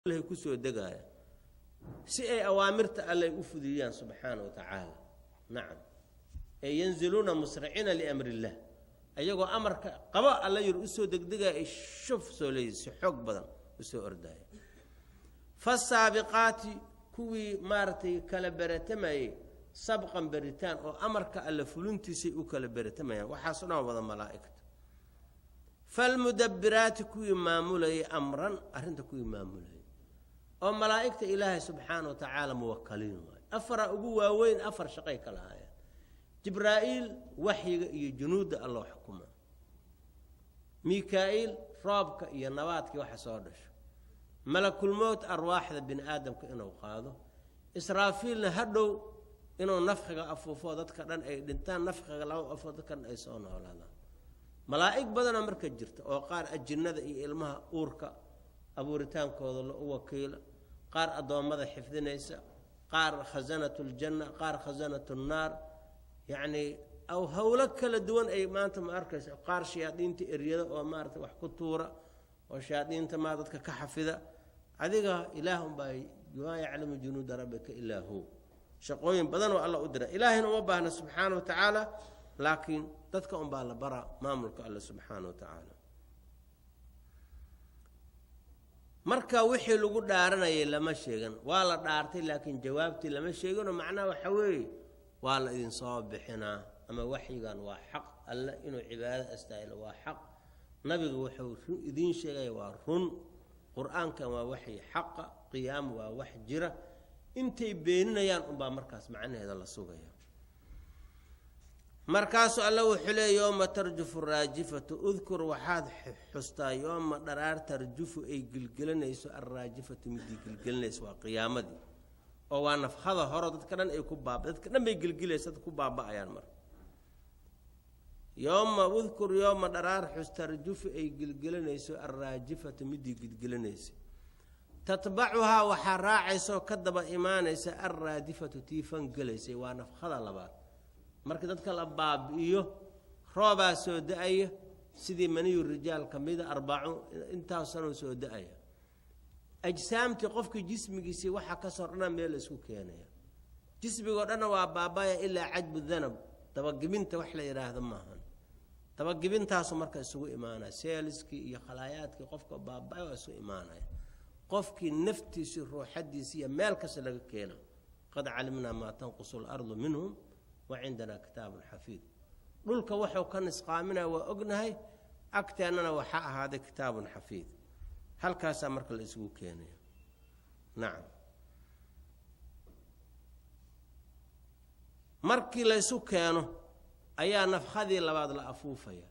Lahay kusoo degaaya si ay awaamirta allay u fudiyaan subxaana wa tacaala. Nacam, ee yanziluuna musriciina liamri illaah, ayagoo amarka qabo alla yir usoo degdegaya, ay shuf soo leeyihi, si xoog badan usoo ordaaya. Fasaabiqaati, kuwii maaragtay kala beratamayey, sabqan, beritaan oo amarka alle fulintiisay u kala beratamayaan, waxaaso dhan wada malaa'igta. Falmudabbiraati, kuwii maamulayay, amran, arrinta kuwii maamulayay, oo malaa'igta Ilaahay subxaana wa tacaala muwakaliin waay. Afaraa ugu waaweyn, afar shaqay kala haayaan. Jibraa'iil waxyiga iyo junuudda alloo xukuma. Mika-iil roobka iyo nabaadkii waxa soo dhasho. Malakulmowt arwaaxda bini aadamka inuu qaado. Israafiilna hadhow inuu nafkiga afuufo, dadka dhan ay dhintaan, nafkiga laba afo, dadka dhan ay soo noolaadaan. Malaa'ig badana marka jirta oo qaar ajinnada iyo ilmaha uurka abuuritaankooda la u wakiila, qaar addoommada xifdinaysa, qaar khasanat ljanna, qaar khasanat nnaar, yacnii aw howlo kala duwan ay maanta ma arkaysa, qaar shayaadiinta eryada oo maarata wax ku tuura oo shayaadiinta maa dadka ka xafida. Adiga Ilaah unbaa, maa yaclamu junuuda rabbika ilaa hu. Shaqooyin badan oo Alla u dira, Ilaahayna uma baahna subxaana wa tacaala, laakiin dadka unbaa la baraa maamulka Alle subxaana wa tacaala. Marka wixii lagu dhaaranayay lama sheegan, waa la dhaartay, laakiin jawaabtii lama sheeganoo macnaha waxa weeye waa la idinsoo bixinaa, ama waxyigan waa xaq, Alle inuu cibaado astaahilo waa xaq, nabiga wuxuu idiin sheegaya waa run, Qur-aankan waa waxyi xaqa, qiyaam waa wax jira. Intay beeninayaan unbaa markaas macnaheeda la sugaya. Markaasuu Alla wuxuu leey: yooma tarjufu raajifatu. Udkur, waxaad xustaa, yooma, dharaar, tarjufu, ay gelgelanayso, alraajifatu, midii gelgelinayso, waa qiyaamadii oo waa nafkhada horo, dadka dhan ay ku baaba, dadka dhan bay gelgelaysa, dadka ku baaba'ayaan. Marka yooma, udkur yooma, dharaar xus, tarjufu, ay gelgelanayso, alraajifatu, midii gelgelanaysa. Tatbacuhaa, waxaa raacaysaoo ka daba imaanaysa, alraadifatu, tii fangelaysay, waa nafkhada labaad. Marka dadka la baabi'iyo, roobaa soo da-aya sidii maniyu rijaal ka mida, arbacu intaas sanoo soo da-aya. Ajsaamtii qofkii jismigiisii waxaa kasoo dhana meel la isku keenaya, jismigoo dhanna waa baabaya ilaa cajbu danab, dabagibinta wax la yidhaahdo maahan. Dabagibintaasu marka isugu imaanaya, seeliskii iyo khalaayaadkii qofka baabaya waa isu imaanaya, qofkii naftiisii, ruuxadiisii iyo meel kasta laga keena. Qad calimnaa maa tanqusu lardu minhum wa cindanaa kitaabun xafiid. Dhulka wuxuu ka nisqaaminaya waa ognahay, agteennana waxaa ahaaday kitaabun xafiid. Halkaasaa marka la isugu keenaya. Nacam, markii laysu keeno ayaa nafkhadii labaad la afuufaya.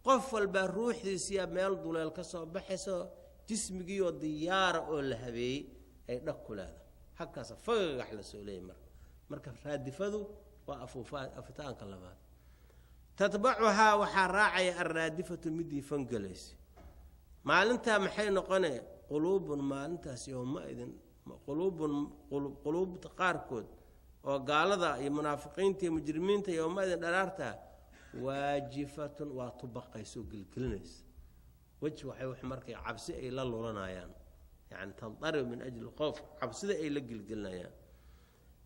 Qof walbaa ruuxdiisiya meel duleel ka soo baxayso, jismigiioo diyaara oo la habeeyey ay dhag ku leedahay, halkaasa fagagax la soo leeyay. Marka raadifadu waa afuufa, afitaanka labaad. Tatbacuhaa, waxaa raacaya, alraadifatu, midii fangelaysa. Maalintaa maxay noqonee? Quluubun, maalintaas yowmaidin, quluubun, quluubta qaarkood oo gaalada iyo munaafiqiinta iyo mujrimiinta, yowmaidin, dharaarta, waajifatun, waa tubaqaysa oo gelgelinaysa. Weji waxay wax markay cabsi ay la lulanayaan, yani tandaribu min ajli khowf, cabsida ay la gelgelinayaan.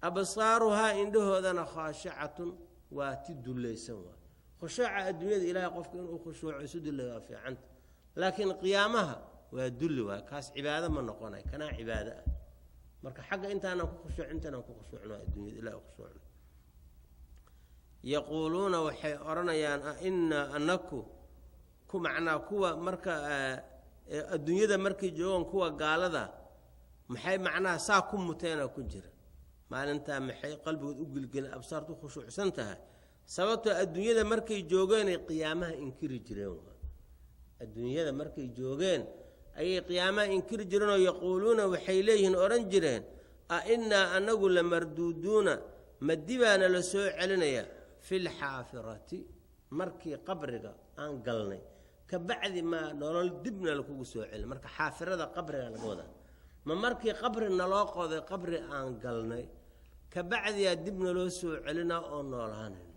Absaaruhaa, indhahoodana, khaashicatun, waa ti dullaysan. Waay khushuuca adduunyada Ilaahay qofka inuu khushuuco isu dullay waa fiicanta, laakiin qiyaamaha waa dulli, waay kaas cibaado ma noqonay, kanaa cibaado ah. Marka xagga intaanaan ku khushuuc, intaanaan ku khushuucno adduunyada Ilahay khushuucno. Yaquuluuna, waxay odhanayaan, ainaa, anaku ku macnaa kuwa marka adduunyada markay joogaan, kuwa gaalada, maxay macnaha saa ku muteena ku jira maalintaa? Maxay qalbigood u gelgelin, absaartu khushuucsan tahay? Sababtoo adduunyada markay joogeenay qiyaamaha inkiri jireen. Waa adduunyada markay joogeen ayay qiyaamaha inkiri jireenoo yaquuluuna, waxay leeyihiin, odhan jireen, a innaa, anagu, lamarduuduuna, ma dibaana la soo celinaya, fi lxaafirati, markii qabriga aan galnay ka bacdi, maa nolol dibna lakugu soo celin? Marka xaafirada qabriga laga wadaa, ma markii qabri naloo qoday, qabri aan galnay ka bacdiyaa dib naloo soo celinaa oo noolaanayna?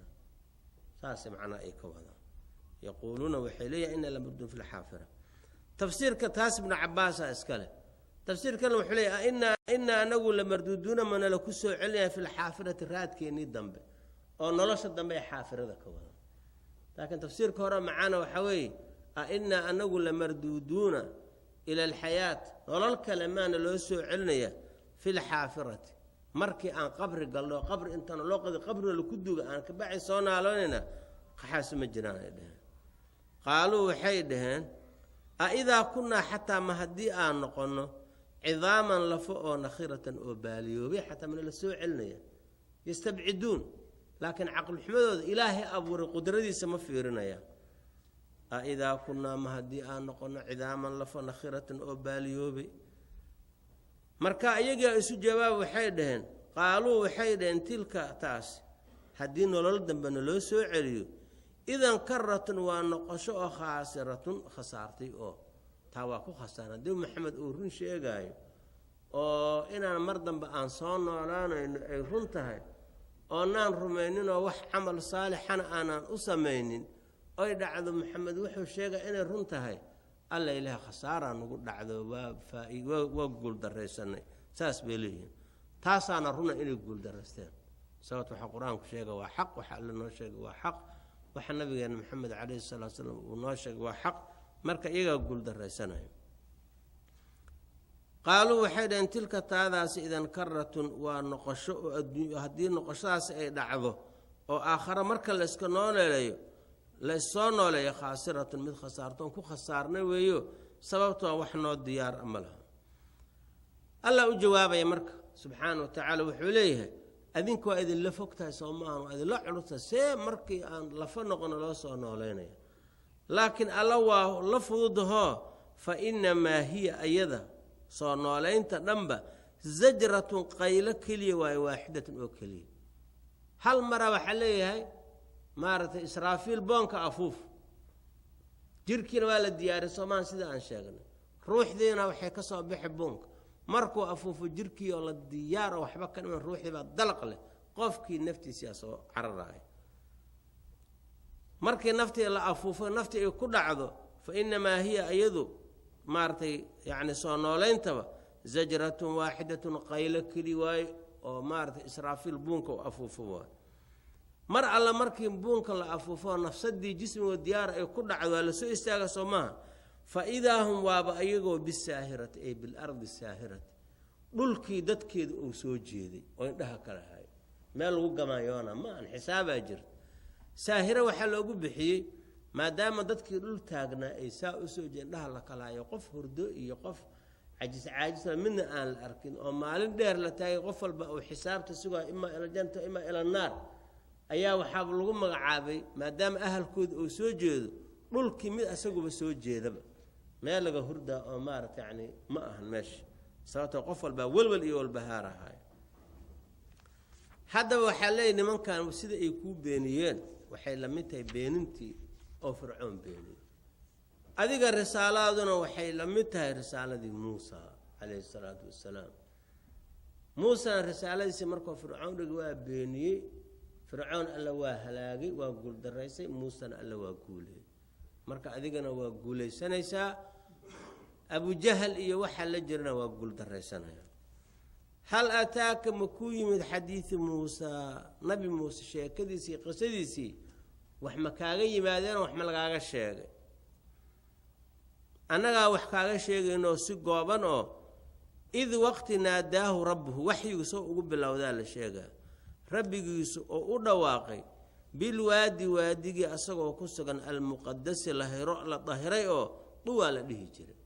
Saas macnaa ay ka wadaan. Yaquuluuna, waxay leeyihin, inaa lamarduun fi lxaafira. Tafsiirka taas Ibnu Cabaasaa iska leh. Tafsiirkan wuxuu leeyahy: Innaa anagu lamarduuduuna, mana laku soo celinaya, fi lxaafirati, raadkeennii dambe, oo nolosha dambe ee xaafirada ka wadan. Laakiin tafsiirka hore macaana waxaa weeye: Ainaa anagu lamarduuduuna ila alxayaat, nolol kale maana loo soo celinaya, fi lxaafirati, markii aan qabri galno, qabri intaan loo qadi, qabrina laku duga, aan kabacdi soo naaloonayna? Qaxaasu ma jiraan, ay dheheen. Qaaluu, waxay dhaheen: Aidaa kunnaa, xataa ma haddii aan noqonno, cidaaman, lafo oo, nakhiratan, oo baaliyoobay, xataa mana la soo celinaya? Yastabciduun, laakiin caqlixumadooda Ilaahay abuuray qudradiisa ma fiirinayaan. Aidaa kunnaa, ma haddii aan noqonno, cidaaman, lafo, nakhiratan, oo baaliyoobay? Marka iyagaa isu jawaab. Waxay dhaheen, qaaluu, waxay dhaheen: tilka, taas, haddii nolol dambena loo soo celiyo, idan karatun, waa noqosho oo, khaasiratun, khasaartay, oo taa waa ku khasaara. Haddii Maxamed uu run sheegaayo oo inaan mar dambe aan soo noolaanayno ay run tahay, oonaan rumayninoo wax camal saalixana aanaan u samaynin, oy dhacdo Maxamed wuxuu sheegaya inay run tahay, Alla ilaah, khasaaraa nagu dhacdo, waa waa guuldaraysanay. Saas bay leeyihiin. Taasaana runa inay guuldaraysteen, sababto waxaa Qur-aanku sheega waa xaq, waxa Alle noo sheegay waa xaq, waxa nabigeena Maxamed calayhi salaatu slam uu noo sheegay waa xaq. Marka iyagaa guuldaraysanaya. Qaaluu, waxay dhaheen: tilka, taadaasi, idan karatun, waa noqosho oo adduun. Haddii noqoshadaasi ay dhacdo oo aakhare marka layska nooleeleeyo, layssoo nooleeyo, khaasiratun, mid khasaartoon ku khasaarnay weeyo, sababtoo wax noo diyaar ma laha. Allah u jawaabaya marka subxaana wa tacaala. Wuxuu leeyahay: adinka waa idinla fogtahay, soo maahan? Waa idinla culurtahay, see markii aan lafa noqono loo soo nooleynaya? Laakiin Alla waa la fududahoo. Fa innamaa hiya, ayada soo nooleynta dhanba, zajratun, qaylo keliya waayo, waaxidatun, oo keliya. Hal mara waxaa leeyahay, maaragtay, Israafiil boonka afuuf. Jirkiina waa la diyaariy, soomahan? Sida aan sheegnay, ruuxdiina waxay ka soo bixi boonka markuu afuufo. Jirkii oo la diyaaro, waxba ka dhiman, ruuxdii baa dalaq leh, qofkii naftiisiyaa soo cararaaya. Markii naftii la afuufo, naftii ay ku dhacdo, fa innamaa hiya, iyadu, maaragtay, yacni soo nooleyntaba, zajratun waaxidatun, qaylo keli waayo, oo maaragtay Israafiil buunka u afuufo waayo. Mar alla markii buunka la afuufo, nafsadii jismigo diyaar ay ku dhacdo, waa lasoo istaaga, soo maaha? Fa idaa hum, waaba ayagoo, bisaahirati, ay bilardi saahirati, dhulkii dadkeedu uu soo jeeday oo indhaha kala hayo. Meel lagu gamaanyoona ma an xisaabaa jirta. Saahiro waxaa loogu bixiyey maadaama dadkii dhul taagnaa ay saa usoo jeed, indhaha la kala hayo, qof hurdo iyo qof cajis caajisa midna aan la arkin, oo maalin dheer la taagay, qof walba uu xisaabta sugayo, imaa ila janta, imaa ila naar, ayaa waxaaba lagu magacaabay, maadaama ahalkooda uu soo jeedo dhulkii, mid asaguba soo jeedaba, meel laga hurdaa oo maaragta yani ma ahan meesha, sababtoo qof walbaa welwel iyo walbahaar ahaay. Haddaba waxaa leeyahy, nimankan sida ay kuu beeniyeen waxay la mid tahay beenintii oo Fircoon beeniyey. Adiga risaalaaduna waxay la mid tahay risaaladii Muusa calayhi salaatu wassalaam. Muusena risaaladiisii markuu Fircoon dhigi waa beeniyey. Fircoon Alla waa halaagay, waa guuldaraysay. Muusena Alla waa guuleeyey. Marka adigana waa guulaysanaysaa, Abujahal iyo waxaa la jirana waa guuldaraysanaya. Hal ataaka, ma kuu yimid, xadiidu Muusaa, Nabi Muuse sheekadiisii, qisadiisii, wax ma kaaga yimaadeen? Wax ma lagaaga sheegay? Annagaa wax kaaga sheegaynoo si gooban oo. Id waqti naadaahu rabbuhu, waxyigu soo ugu bilowdaa la sheegaa, rabbigiisu oo u dhawaaqay, bilwaadi, waadigii asagoo ku sugan, almuqadasi, lahiro la dahiray oo Duwaa la dhihi jiray.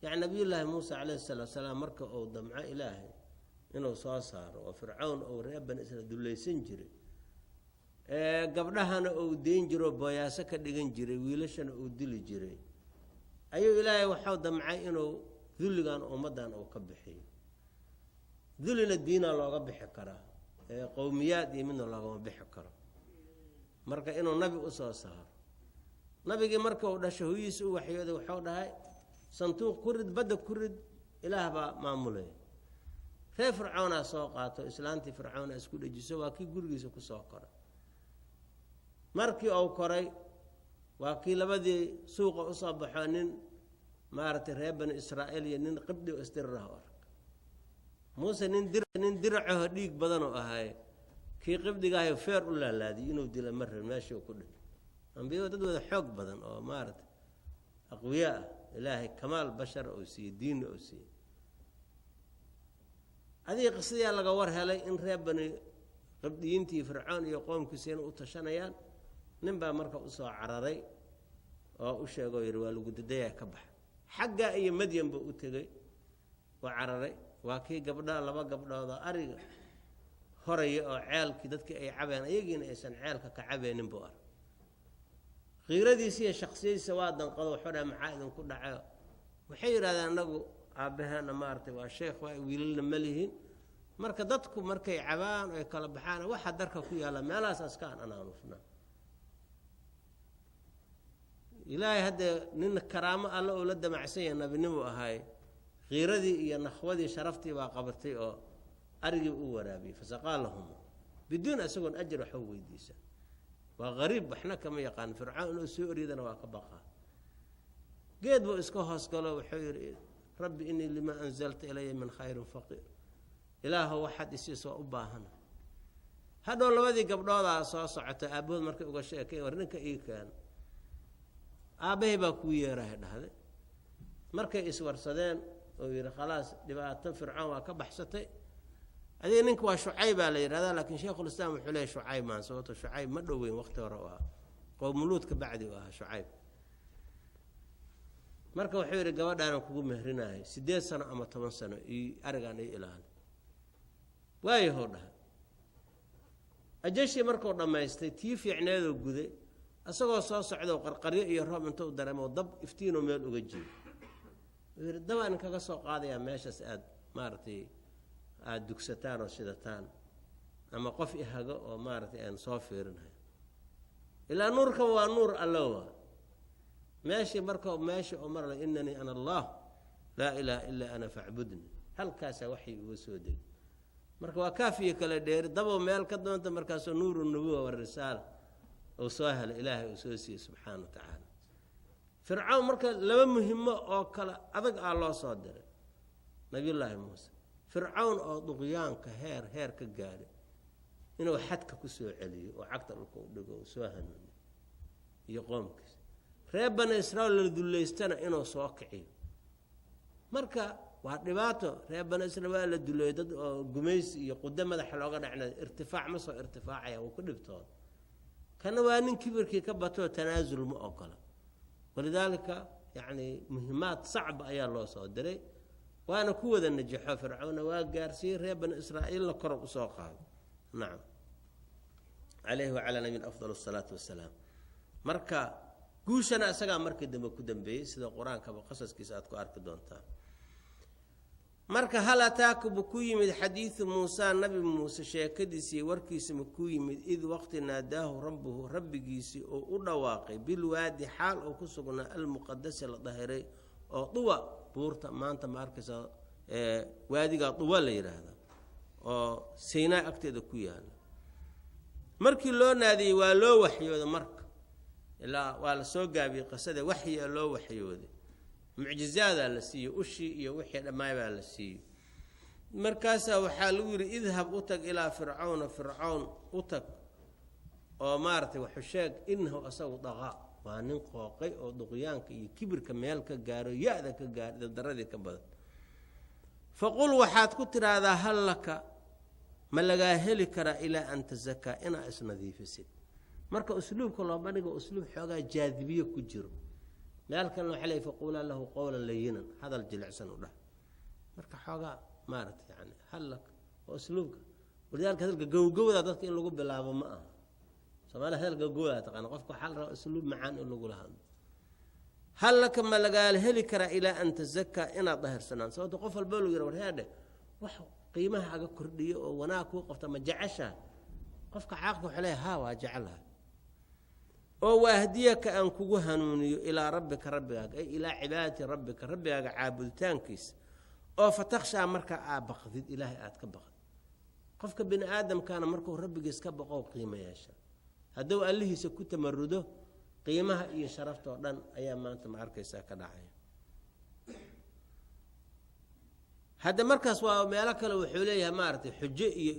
Yacni Nabiyullaahi Muuse calayhi salaatu salaam marka uu damco Ilaahay inuu soo saaro, oo Fircawn uu reer Bani Israel dullaysan jiray, gabdhahana uu deyn jiro, booyaaso ka dhigan jiray, wiilashana uu dili jiray, ayuu Ilaahay waxuu damcay inuu dulligan ummaddan uu ka bixiyo. Dullina diinaa looga bixi karaa, qowmiyaad iyo midna loogama bixi karo. Marka inuu nabi usoo saaro. Nabigii marka uu dhashay, hooyihiisa u waxyooday, wuxuu dhahay: "Sanduuq ku rid, badda ku rid, Ilaah baa maamulaya." Reer Fircoonaa soo qaato, islaantii Fircoona isku dhejiso. Waa kii gurigiisa kusoo koray. Markii uu koray, waa kii labadii suuqa usoo baxo, nin Maaragtay, reer Bani Israa'iil iyo nin Qibdi oo isdirirah u ark Muuse, nin diracaho dhiig badanoo ahaaye, kii Qibdigaahay feer u laalaadiyay inuu dila ma rabin, meeshii ku dhintay. Ambiyada dad wada xoog badan oo maaragtay aqwiyaa ah, Ilaahay kamaal bashar oo siiyey, diinna oo siiyey. Adiga qisadiyaa laga war helay in reer Bani Qibdiyiintii Fircoon iyo qoomkiisa inay u tashanayaan. Nin baa marka usoo cararay oo u sheegoo yidhi, "Waa lagu dadayaa, ka baxa xaggaa." Iyo Madyan buu u tegey oo cararay. Waa kii gabdha, laba gabdhoodoo ariga horaya oo ceelkii dadkii ay cabeen, ayagiina aysan ceelka ka cabeynin buu ark. Qiiradiisa iyo shaksiyadiisa waa danqado. Wuxuu dhaha, "Maxaa idinku dhacayo?" Waxay yidhahdeen, "Annagu aabbaheena maaragtay waa sheekh, waa wiilalna ma lihin. Marka dadku markay cabaan oy kala baxaan, waxa darka ku yaalla meelahaas aska an anaanufnaa." Ilaahay haddee nin karaamo alle uu la damacsan yahay, nabinimu ahaay, qiiradii iyo nakhwadii sharaftii baa qabatay oo arigii u waraabiyey. Fasaqaa lahum biduun, isagoon ajar waxba weydiisan. Waa qariib, waxna kama yaqaan. Fircoon inuu soo oryadana waa ka baqaa. Geed buu iska hoos galo. Wuxuu yidhi, "Rabbi inii lima anzalta ilaya min khayrin faqiir." Ilaahow, waxaad isiis waa u baahana. Hadhow labadii gabdhoodaa soo socota. Aabbahood markay uga sheekay, "War ninka ii keen, aabbahay baa kuu yeerahay," dhahday. Markay iswarsadeen oo yidhi, "Khalaas, dhibaato Fircoon waa ka baxsatay adiga." Ninka waa Shucayb baa la yidhahdaa, laakiin Sheikhulislaam wuxuu leeyahy Shucayb maan, sababto Shucayb ma dhoweyn, waqti hore u ahaa, qowmuluudka bacdi u ahaa Shucayb. Marka wuxuu yidhi, "Gabadhaanaan kugu mehrinahay 8 sano ama 10 sano, io arigaan ii ilaali." Waayahow dhahay. Ajashii markuu dhammaystay, tii fiicneedoo guday, isagoo soo socdo, qarqaryo iyo roob inta u dareemo, dab iftiinoo meel uga jeedo. Wuxuu yidhi, "Dabaan kaga soo qaadayaa meeshaas, aada maaragtay aada dugsataan oo shidataan, ama qof ihago oo maaragtay aan soo fiirinayo, ilaa nuurkan waa nuur allowa." Meeshii marka meesha oo marla, "Inanii ana Allah, laa ilaaha ilaa ana facbudni." Halkaasaa waxay uga soo degay. Marka waa kaafiyo kale dheeri, dabow meel ka doonta. Markaasoo nuuru nubuwa warisaala uu soo helay, Ilaahay uu soo siiyey subxaana wa tacaala. Fircawn marka laba muhimo oo kale adag ah loo soo diray Nabiyullaahi Muuse: Fircawn oo duqyaanka heer heer ka gaadhay, inuu xadka ku soo celiyo oo cagta dhulka u dhigo uu soo hanuuniyo, iyo qoomkiisa reer Bani Israiil la dullaystana inuu soo kiciyo. Marka waa dhibaato. Reer Bani Israiil waa la duleeyey, dad oo gumaysi iyo qudo madaxa looga dhacna, irtifaac ma soo irtifaacaya, wuu ku dhibtooda. Kana waa nin kibirkii ka batoo tanaasul ma ogola. Walidaalika yacni muhimaad sacba ayaa loo soo diray, waana ku wada najaxo. Fircawna waa gaarsiiyey, reer Bani Israa'iilna kor usoo qaado. Nacam, calayhi wacalaa nabiyina afdal asalaatu wasalaam. Marka guushana isagaa markii dambe ku dambeeyey, sida Qur-aankaba qasaskiisa aad ku arki doontaan. Marka hal ataaka, buu ku yimid, xadiidu Muusaa, Nabi Muuse sheekadiisii, warkiisa ma ku yimid? Id waqti naadaahu rabbuhu, rabbigiisii oo u dhawaaqay, bilwaadi, xaal oo ku sugnaa, almuqadasi, la dahiray, oo Duwa, buurta maanta ma arkaysa, waadigaa Duwa la yidhaahda oo Saynaa agteeda ku yaala. Markii loo naadiyey, waa loo waxyooday. Marka ilaa waa la soo gaabiyey qisada, waxyaa loo waxyooday, mucjizaadaa la siiyey, ushii iyo wixii dhammaay baa la siiyey. Markaasaa waxaa lagu yidhi, "Idhab, u tag, ilaa Fircawna, Fircawn u tag, oo maaragtay waxu sheeg, innahu asagu daqaa, waa nin qooqay oo duqyaanka iyo kibirka meel ka gaaro, ya-da ka gaaro, daradii ka badan. Faqul, waxaad ku tidhaahdaa, hal laka, ma lagaa heli karaa, ilaa an tasakaa, inaa isnadiifisid?" Marka usluubka loo bandhigo usluub xoogaa jaadibiye ku jiro. Meel kalena waxaa leey, "Faquulaa lahu qowlan layinan," hadal jilicsan u dhah. Marka xoogaa maaragtay yani hal laka waa usluubka. Walidaalika hadalka gowgowda dadka in lagu bilaabo ma aha. Soomaalida hadalka gowgowda taqaana. Qofka waxaa la rabaa usluub macaan in lagula hadlo. Hal laka, ma lagaala heli karaa, ilaa an tasakaa, inaad dahirsanaan? Sababto qof walba lagu yara, "War heedhe, wax qiimaha aga kordhiyo oo wanaag kuu qabta ma jeceshaa?" Qofka caaqilka wuxuu leeya, "Haa, waa jecelaha." Oo waahdiyaka, aan kugu hanuuniyo, ilaa rabbika, rabbigaaga, ay ilaa cibaadati rabbika, rabbigaaga caabuditaankiisa, oo fatakhshaa, markaa aa baqdid, Ilaahay aad ka baqdid. Qofka bini aadamkaana markuu rabbigiis ka baqow qiimo yeesha. Hadduu Allihiisa ku tamarudo, qiimaha iyo sharafta oo dhan ayaa maanta ma arkaysaa ka dhacaya. Hadda markaas waa meelo kale wuxuu leeyahay, maaragtay, xujo iyo